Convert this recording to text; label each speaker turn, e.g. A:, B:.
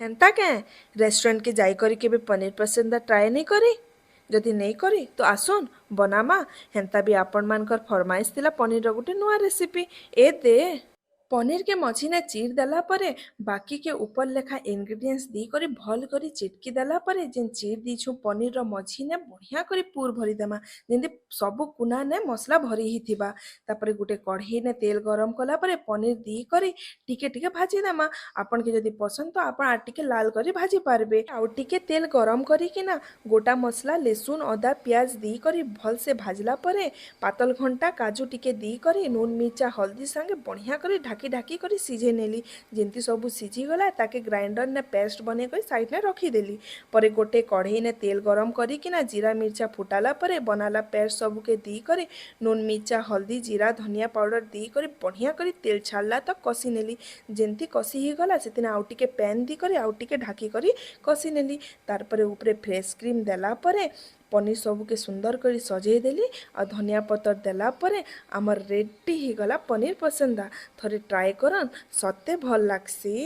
A: ହେନ୍ତା କେଁ, ରେଷ୍ଟୁରାଣ୍ଟକେ ଯାଇକରି କେବେ ପନିର ପସେନ୍ଦା ଟ୍ରାଏ ନେଇ କରି? ଯଦି ନେଇ କରି ତ ଆସୁନ୍ ବନାମା। ହେନ୍ତା ବି ଆପଣମାନଙ୍କର ଫରମାଇଶ ଥିଲା ପନିରର ଗୋଟେ ନୂଆ ରେସିପି। ଏ ଦେ ପନିରକେ ମଝିନେ ଚିର୍ ଦେଲା ପରେ ବାକିକେ ଉପର ଲେଖା ଇନଗ୍ରିଡିଏଣ୍ଟସ୍ ଦେଇକରି ଭଲ୍ କରି ଚିଟକି ଦେଲା ପରେ, ଯେନ୍ ଚିର୍ ଦେଇଛୁଁ ପନିରର ମଝିନେ ବଢ଼ିଆ କରି ପୁର ଭରି ଦେମା, ଯେମିତି ସବୁ କୁନାନେ ମସଲା ଭରି ହେଇଥିବା। ତାପରେ ଗୋଟେ କଢ଼େଇନେ ତେଲ ଗରମ କଲା ପରେ ପନିର ଦେଇକରି ଟିକେ ଟିକେ ଭାଜି ଦେମା। ଆପଣକେ ଯଦି ପସନ୍ଦ ତ ଆପଣ ଆର୍ ଟିକେ ଲାଲ କରି ଭାଜି ପାରବେ। ଆଉ ଟିକେ ତେଲ ଗରମ କରିକିନା ଗୋଟା ମସଲା, ଲେସୁନ, ଅଦା, ପିଆଜ ଦେଇକରି ଭଲସେ ଭାଜଲା ପରେ ପାତଲ ଘଣ୍ଟା, କାଜୁ ଟିକେ ଦେଇକରି ନୁନ୍, ମିର୍ଚା, ହଳଦୀ ସାଙ୍ଗେ ବଢ଼ିଆ କରି ଢାକି ଢାକି କରି ସିଝେଇ ନେଲି। ଯେମିତି ସବୁ ସିଝିଗଲା, ତାକେ ଗ୍ରାଇଣ୍ଡରନେ ପେଷ୍ଟ ବନେଇ କରି ସାଇଡ଼୍ନେ ରଖିଦେଲି। ପରେ ଗୋଟେ କଢ଼େଇନେ ତେଲ ଗରମ କରିକିନା ଜିରା, ମିର୍ଚା ଫୁଟାଲା ପରେ ବନାଲା ପେଷ୍ଟ ସବୁକେ ଦେଇକରି ନୁନ୍, ମିର୍ଚା, ହଳଦୀ, ଜିରା, ଧନିଆ ପାଉଡ଼ର ଦେଇକରି ବଢ଼ିଆ କରି ତେଲ ଛାଡ଼ଲା ତ କଷି ନେଲି। ଯେମିତି କଷି ହେଇଗଲା, ସେଥିନେ ଆଉ ଟିକେ ପ୍ୟାନ୍ ଦେଇକରି ଆଉ ଟିକେ ଢାକି କରି କଷି ନେଲି। ତାରପରେ ଉପରେ ଫ୍ରେଶ୍ କ୍ରିମ୍ ଦେଲା ପରେ ପନିର ସବୁକେ ସୁନ୍ଦର କରି ସଜେଇ ଦେଲି ଆଉ ଧନିଆ ପତର ଦେଲା ପରେ ଆମର ରେଡ଼ି ହେଇଗଲା ପନିର ପସେନ୍ଦା। ଥରେ ଟ୍ରାଏ କରନ୍, ସତେ ଭଲ୍ ଲାଗ୍ସି।